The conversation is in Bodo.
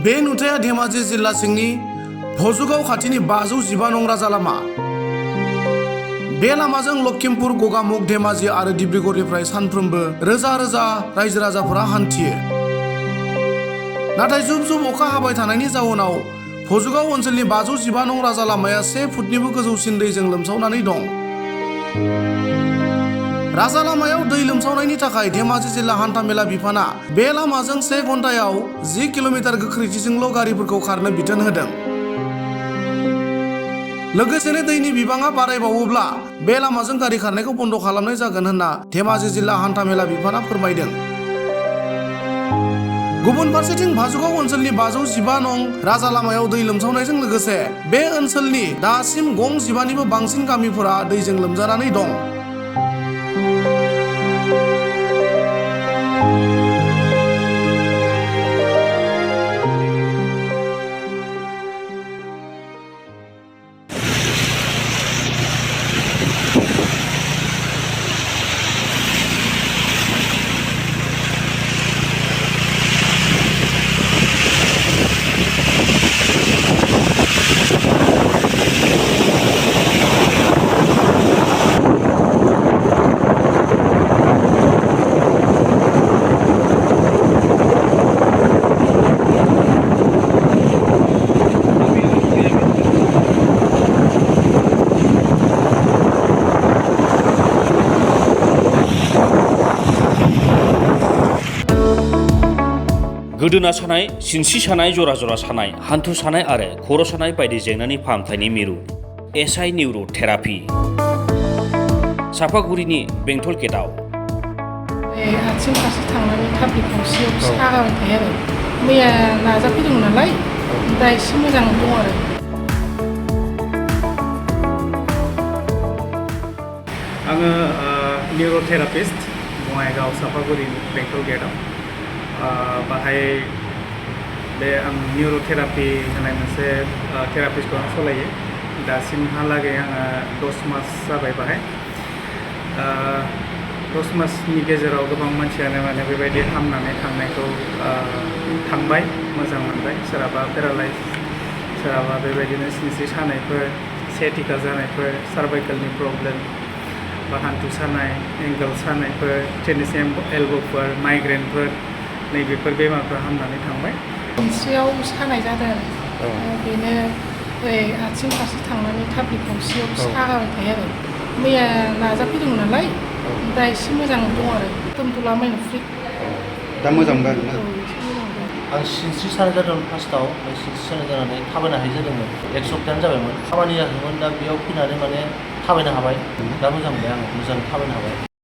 बे नुथाया धेमाजि जिल्ला सिंनि भजुगाव खाथिनि 515 नं राजा लामा। बे लामाजों लखिमपुर, गगामुख, धेमाजि आरो डिब्रुगड़निफ्राय सानफ्रोमबो रोजा रोजा रायजो राजाफोरा हान्थियो। नाथाय जुब जुब अखा हाबाय थानायनि जाउनाव भजुगाव ओनसोलनि 515 नं राजा लामाया 1 फुटनिबो गोजौसिन दैजों लोमसावनानै दं। राजा लामायाव दै लोमसावनायनि थाखाय धेमाजि जिल्ला हान्थामेला बिफाना बे लामाजों 1 घन्टायाव 10 किल'मिटार गोख्रैथिजोंल' गारिफोरखौ खारनो बिथोन होदों। लोगोसेनो दैनि बिबाङा बारायबावोब्ला बे लामाजों गारि खारनायखौ बन्द' खालामनाय जागोन होनना धेमाजि जिल्ला हान्थामेला बिफाना फोरमायदों। गुबुन फारसेथिं भजुगाव ओनसोलनि 515 नं राजा लामायाव दै लोमसावनायजों लोगोसे बे ओनसोलनि दासिम गं 15निबो बांसिन गामिफोरा दैजों लोमजानानै दं। गोदोना सानाय, सिनस्रि सानाय, जरा जरा सानाय, हान्थु सानाय आरो खर' सानाय बायदि जेंनानि फाहामथायनि मिरु एसआइ निउर' थेरापि। सापागुरिनि बेंटल गेटआव आथिं फारसे थांनानै थाफ्लि खावसेयाव सागाबाय थायो आरो मैया नाजाफैदोंमोन नालाय दा एसे मोजां दं आरो। आङो निउर' थेरापिस्ट बङाइगाव सापागुरि बेंटल गेटआव बाहाय बे आं निउर' थेरापि होनाय मोनसे थेरापिस्टखौ आं सालायो। दासिमहालागै आङो 10 मास जाबाय बाहाय। 10 मासनि गेजेराव गोबां मानसियानो माने बेबायदि हामनानै थांनायखौ थांबाय, मोजां मोनबाय। सोरहाबा पेरालाइज, सोरहाबा बेबायदिनो सिनस्रि सानायफोर, सियाटिका जानायफोर, सार्भाइकेलनि प्रब्लेम बा हान्थु सानाय, एंगल सानायफोर, टेनिस एल्ब'फोर, माइग्रेनफोर, नैबेफोर बेमारफ्रा हामनानै थांबाय। सिनस्रियाव सानाय जादों आरो बेनो आथिं फारसे थांनानै थाफ्लि खावसेयाव सागाबाय थायो आरो मैया नाजाफैदोंमोन नालाय दा एसे मोजां दं आरो दोनथ'लामायनो फ्रि। दा मोजां मोनबाय आरोना? आं सिनस्रि सानाय जादोंमोन फार्स्टआव, सिनस्रि सानाय जानानै थाबायनो हायि जादोंमोन। 1 सप्तायानो जाबायमोन। खामानि जायाखैमोन, दा बेयाव फैनानै माने थाबायनो हाबाय। दा मोजां मोनबाय, आं मोजां थाबायनो हाबाय।